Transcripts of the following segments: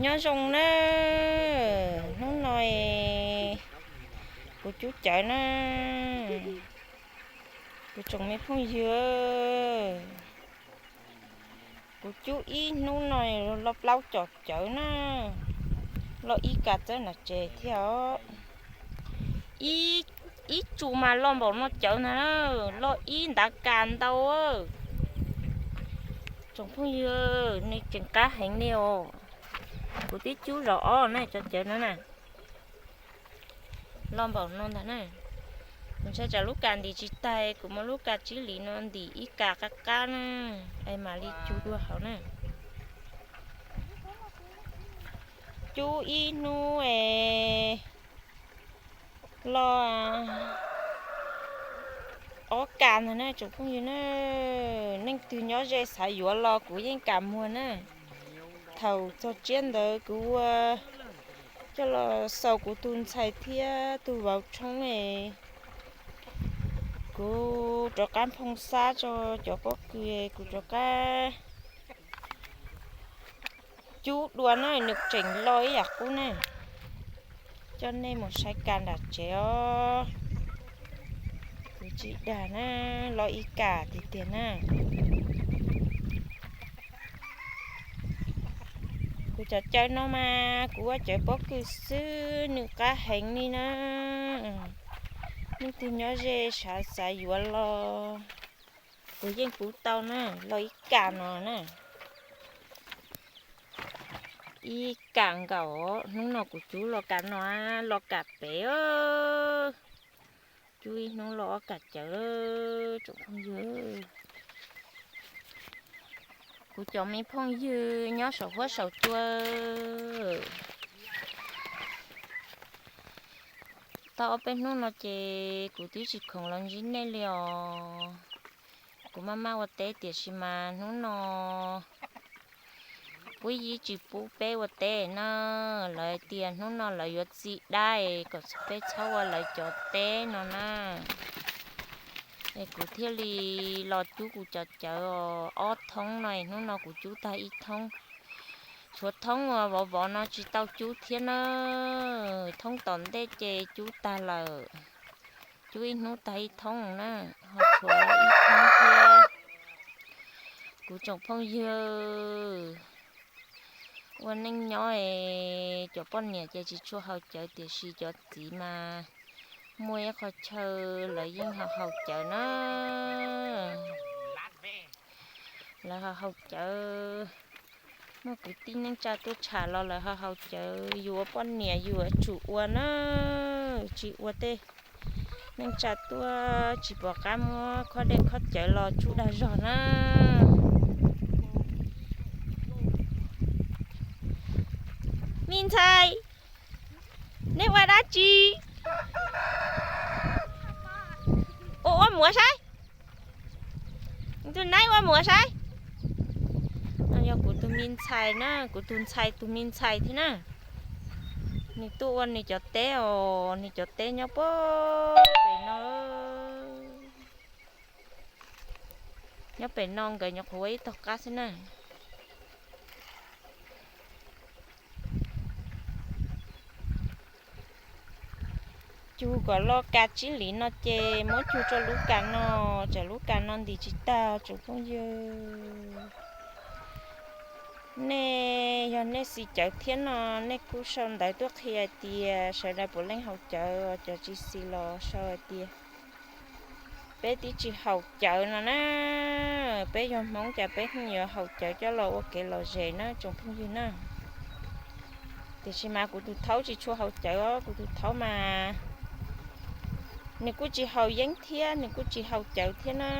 Nyob zoo na, hnub no kuv cub cawv na, kuv tsoom me phooj ywg, kuv cub ib hnub no los plaub com cawv na, los ib kas txawb nram tsev thiab os. Ib tsu mas los npaum no cawv ntag, los ib ntav kas ntau. Tsoom phooj ywg, nws tseem qab heev li os. Kuv twb cub zaum ob na cov cawv no na. Los npaum no ntag na. Kuv ntshai tsam lub kas ntim tsis tag, kuv muab lub kas tsib hlis no ntim ib kas qab qab na, es mam li cub dua hauv na. Cub ib hnub es los ob kas ntag na tsoom phooj ywg na. Neeg twg nyob ze xav yuav los kuv yeej kam muag na. Thaum txog tsiab ntawd kuv ua coj los xaus kuv tus ntxhais thiab tus vauv tshoob es kuv rov qab nphoo xab tso cov pob kws, kuv rov qab cub dua na, nws tseem los ib yam qub na. Coj nej mus saib kas nram tsev os. Kuv tsis dag na, los ib kas tiag tiag na. Kuv cov cawv no mas kuv ua cawv pob kws xwb, nws qab heev li na. Leej twg nyob ze xav xav yuav los kuv yeej pub tau na, los ib kas no na. Ib kas nkaus, hnub no kuv cub los kas no, los kas pem. Cub ib hnub los ob kas cawv tsoom phooj ywg. Kuv cov me phooj ywg nyob saum huab saum cua, tau ob peb hnub no ces kuv twb tsis khoom los ntsib nej li os. Kuv maj maj ua teb tiam sis mas hnub no puab yib tsis pub peb ua teb na. Lawv tias hnub no lawv yuav txi dab es kom peb txhob ua lawv cov teb no na. Es kuv thiaj li los cub kuv cov cawv ob thoob no, hnub no kuv cub tag ib thoob. Tshuav thoob uas vov vov no tsis tau cub thiab na. Thoob tom ntej ces cub tag lawm. Cub ib hnub tag ib thoob na, ho tshuav ib thoob thiab. Kuv tsoom phooj ywg, ua neej nyob es cov poj niam ces tsis tshua haus cawv tiam sis cov txiv mas muaj ib qho chaw lawv yeej ho haus cawv na. Lawv ho haus cawv, muaj kwv tij neej tsa tuaj tsham los lawv ho haus cawv. Yus ua poj niam yus yuav tsum ua na, tsis ua tej neej tsa tuaj tsis pom qab muab khob dej khob cawv los tsuj dag zog na. Me ntxhais, neb ua dab tsi? Ua, ua muav saib. Tus neb ua muav saib. No yog kuv tus me ntxhais na, kuv tus ntxhais tus me ntxhais thiab na. Nws tuaj ua nws cov teb os, nws cov teb nyob puag pem no. Nyob pem no, nkawd nyuam qhuav ua ib tog qab xwb na. Cug kom loj kas tsib hlis no ces muab cug rau lub kas no, tsam lub kas no ntim tsis tag tsoom phooj ywg. Nej yog nej xis cawv thiab no, nej kuj sau ntawv tuaj qhia hais tias sawv daws puav leej haus cawv, cov tsis xis los sau hais tias peb twb tsis haus cawv no na. Peb yog Hmoob cas peb yeej yuav haus cawv coj los ua kev lom zem na tsoom phooj ywg na. Tiam sis mas kuv tus thaub tsis tshua haus cawv os, kuv tus thaub mas nws kuj tsis haus yeeb thiab nws kuj tsis haus cawv thiab na.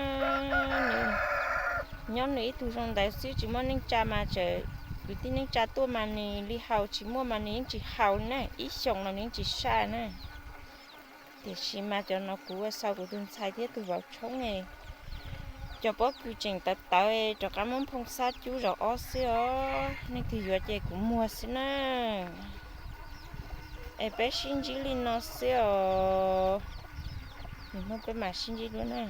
Nws nyob nws ib tug zoo ntawd xwb, tsis muaj neej tsa mas txawm kwv tij neej tsa tuaj mas nws li haus, tsis muaj mas nws yeej tsis haus na, ib xyoos los nws yeej tsis saj na. Tiam sis mas cov no kuv ua xaus kuv tus ntxhais thiab tus vauv tshoob ne, cov pob kws tseem tawv tawv rov qab muab nphoo xab cub zaum ob xwb os, leej twg yuav ces kuv muag xwb na. Es peb sib ntsib li no xwb os, hnub peb mam sib ntsib dua na.